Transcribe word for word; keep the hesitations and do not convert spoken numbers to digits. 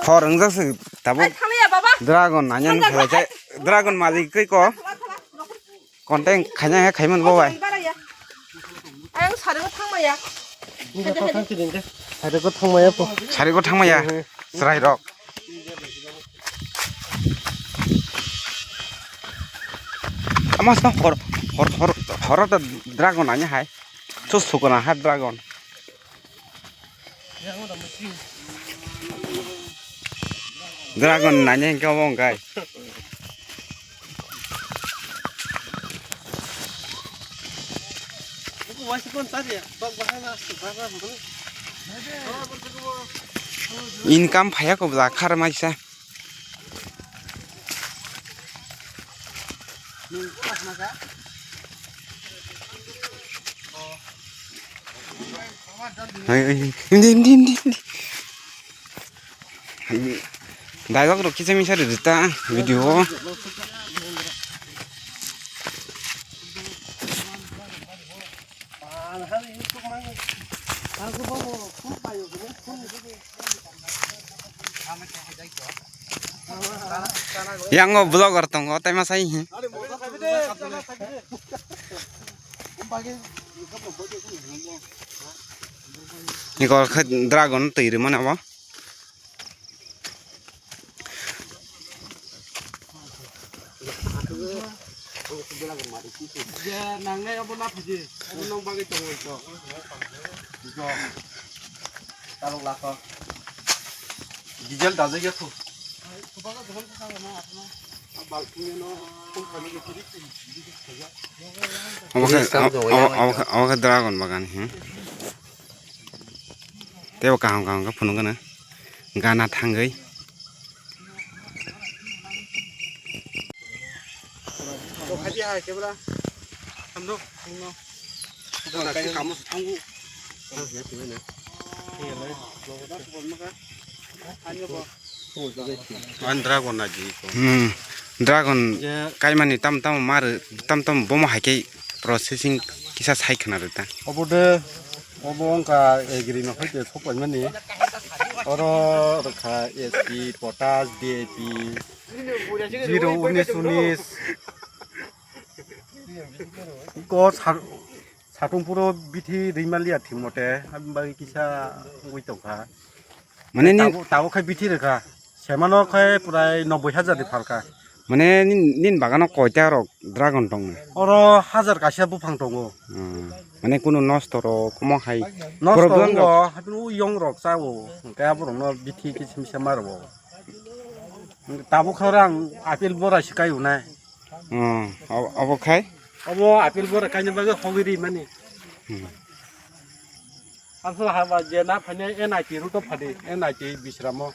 Hor wngjak se tabuk. Ai, thangya, baba. Dragon nanya thangya, phai jai. Dragon malik koi ko. Thangya, thangya. Content khaina he khaiman bo bai. Baraya. Ang sari ko thangmaya. Sari ko thangmaya po. Sari ko thangmaya. Serai rok. Amas no hor hor hor hor ta dragon anya hai. Sus sukuna ha dragon. Dragon nanya hingke obo hingkai. Income phaiya ko bwla khar maisa. Hai, hai, hindi, hindi, hindi, hindi. Hai, dialogue rok kisa misa rwdi ta video o. Yang o vlogger tongo, tai masai hi. Iko khe dragon twi rwmani abo. Je nangnai abo na phaji, abo nong bagwi tongo ito. Jo. Talok lako. Diesel dajai ya thu. Obo khe, obo, obo, obo khe dragon bagan, hmm. Tei bo kaham kaham khe phunukgwno gana thangwi. Ani dragon na di ko. Hmm. Dragon kaimani tam tam mar tam tam bomo hai khe processing kisa sai khna rwta. Obo de, obo wngkha agri no khai te sok paimani. Oro rwkha S P, potash, D A P, zero unis unis. Ko sar-, Satung puro bithi rimaliya thik mote, aboni bagwi kisa wngwi tongkha. Mane ni Tabuk, tabuk khai bithi rwkha. Semano khai prai noboi hajar ni phalkha. Mane nin, nin bagano koita rok dragon tong? Oro hajar kaisa buphang tongo. Hmm. Mane kunu nosto rok omo hai Nosto problem rok? Wngo, haikhe u yong rok chao. Hwnkhe aborokno bithi kisim se ma rwo. Tabuk khai oro ang apple bora se kai unai. Hmm. Abo, abo khai? Abo apple bora kaini bagwi hogwi ri mani. Hmm. Aswk haba je na phainai N I T route o phadi, N I T Bisramo.